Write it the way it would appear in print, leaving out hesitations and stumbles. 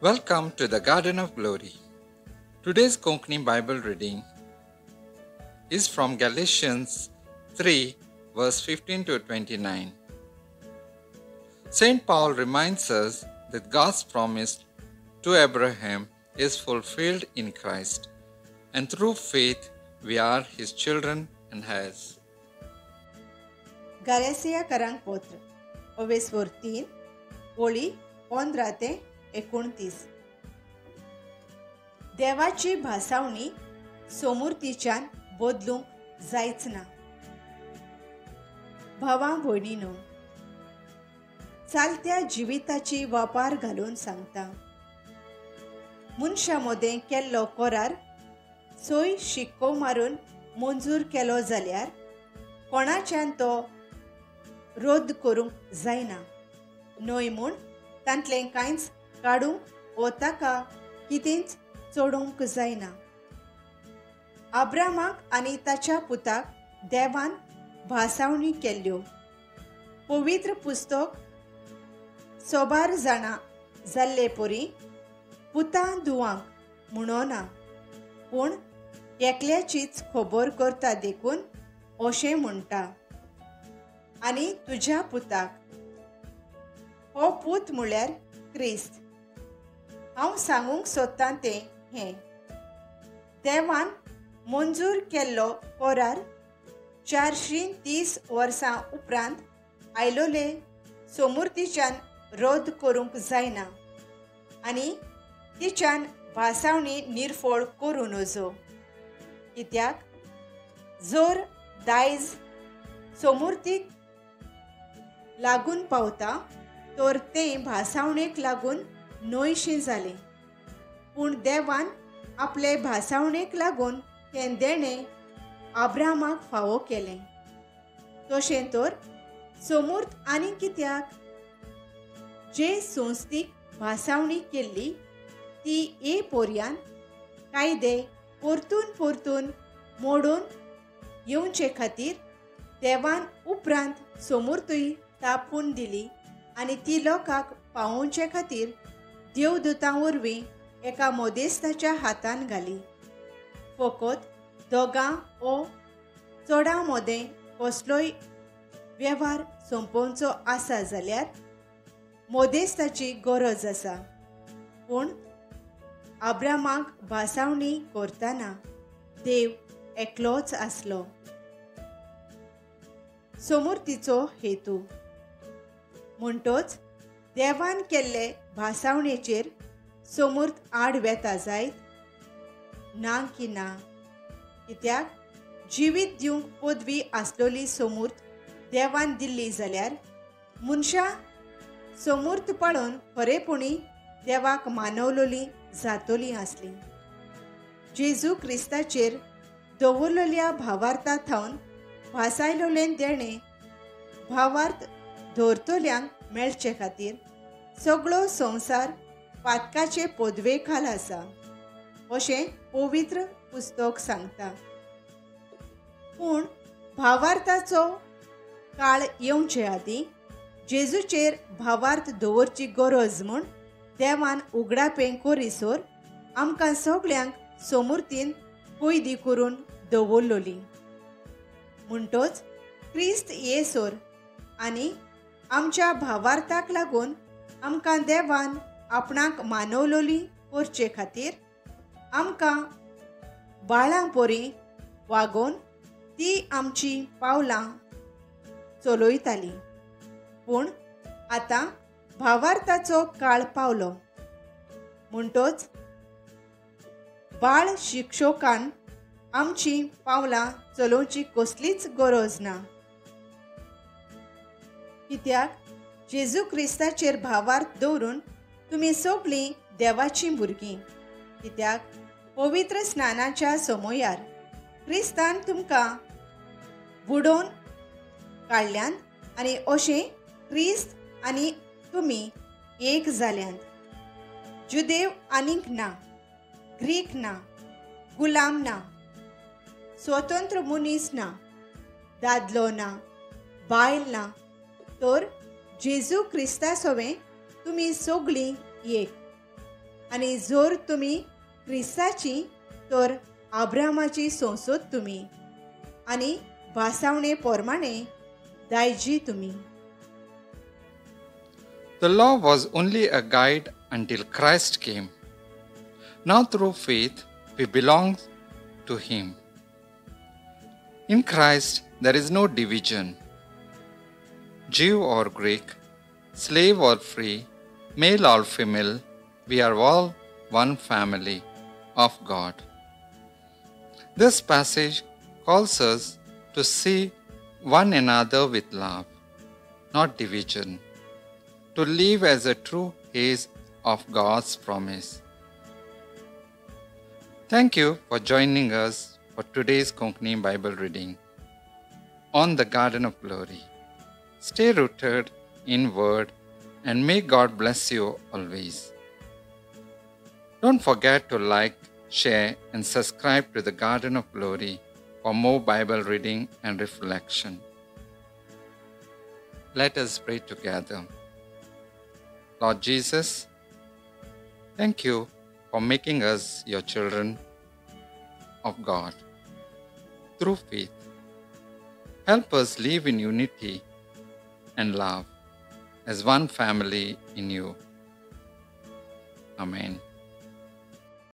Welcome to the Garden of Glory. Today's Konkani Bible reading is from Galatians 3 verse 15 to 29. St. Paul reminds us that God's promise to Abraham is fulfilled in Christ, and through faith we are his children and heirs. गालेसियाकारांक पत्र ओवेस्वर 3 ओळी 15 ते 29. देवाची भासावणी सोमुर्तीच्यान बदलूंक जायच ना. भावा भयणीनो, चालत्या जिविताची वापार घालून सांगता, मनशा मदें केल्लो करार सोय शिक्को मारून मंजूर केलो जाल्यार कोणाच्यान तो रद्द करूंक जायना न्हय, म्हूण तांतलें कांयच काडूंक वो ताका कितेंच चडोवंक जायना. आब्रामाक आनी ताच्या पुताक देवान भासावणी केल्ल्यो. पवित्र पुस्तक सोबार जाणा जाल्ले परी पुतां धुवांक म्हणना, पूण एकल्याचीच खबर करता देखून अशें म्हणटा, आनी तुज्या पुताक. हो पूत म्हळ्यार क्रिस्त. हांव सांगूंक सोदतां तें हें, देवान मंजूर केल्लो करार 430 वर्सां उपरांत आयलोले सोमुर्तीच्यान रद्द करूंक जायना आनी तिच्यान भासावणी निर्फळ करूं नजो. कित्याक जर दायज सोमुर्तीक लागून पावता तर तें भासावणेक लागून न्हयशें जालें, पूण देवान आपले भासावणेक लागून तें देणें आब्रामाक फावो केलें. तशें तर सोमूर्त आनी कित्याक? जे संस्थीक भासावणी केल्ली ती ए पोरयान कायदे परतून परतून मोडून येवचे खातीर देवान उपरांत सोमुर्तूय तापून दिली आनी ती लोकांक पावोवचे खातीर देवदूतां वरवीं एका मदेस्ताच्या हातान घाली. फकत दोगां ओ चडां मदें कसलोय वेव्हार सोंपोवचो आसा जाल्यार मदेस्ताची गरज आसा, पूण आब्रामाक भासावणी करतना देव एकलोच आसलो. सोमुर्तीचो हेतू म्हणटोच देवान केल्ले भासावणेचेर सोमूर्त आड वेता जायत ना की ना. कित्याक जिवीत दिवंक पदवी आसलोली सोमूर्त देवान दिल्ली जाल्यार मनशां सोमूर्त पाळून खरेपणी देवाक मानवलोली जातोली आसली. जेजू क्रिस्ताचेर दवरलेल्या भावार्था थावन भासायलोलें देणें भावार्थ दवरतल्यांक मेळचे खातीर सगळो संवसार पातकाचे पदवे खाल आसा अशें पवित्र पुस्तक सांगता. पूण भावार्थाचो काळ येवचे आदीं जेजूचेर भावार्थ दवरची गरज म्हूण देवान उगडापें करीसर आमकां सगळ्यांक सोमुर्तीन कैदी करून दवरलोली. म्हणटोच क्रिस्त येसर आनी आमच्या भावार्थाक लागून आमकां देवान आपणाक मानवलोली करचे खातीर आमकां बाळां परी वागोवन ती आमची पावलां चलयताली. पूण आतां भावार्थाचो काळ पावलो म्हणटोच बाळ शिक्षकान आमची पावलां चलोवची कसलीच गरज ना. कित्याक जेजू क्रिस्ताचेर भावार्थ दवरून तुमी सगळीं देवाचीं भुरगीं. कित्याक पवित्र स्नानाच्या समयार क्रिस्तान तुमकां बुडोवन काडल्यान आनी अशें क्रिस्त आनी तुमी एक जाल्यांत. जुदेव आनीक ना, ग्रीक ना, गुलाम ना, स्वतंत्र मनीस ना, दादलो ना, बायल ना, तर जेजू क्रिस्ता सोवें तुमी सगळीं एक. आनी जर तुमी क्रिस्ताची तर आब्रामाची संसद तुमी आनी भासावणे प्रमाणे दायजी तुमी. The law was only a guide until Christ came. Now through faith we belong to Him. In Christ there is no division. Jew or Greek, slave or free, male or female, we are all one family of God. This passage calls us to see one another with love, not division, to live as a true heirs of God's promise. Thank you for joining us for today's Konkani Bible reading on the Garden of Glory. Stay rooted in Word and may God bless you always. Don't forget to like, share and subscribe to the Garden of Glory for more Bible reading and reflection. Let us pray together. Lord Jesus, thank you for making us your children of God through faith. Help us live in unity and love as one family in you. Amen.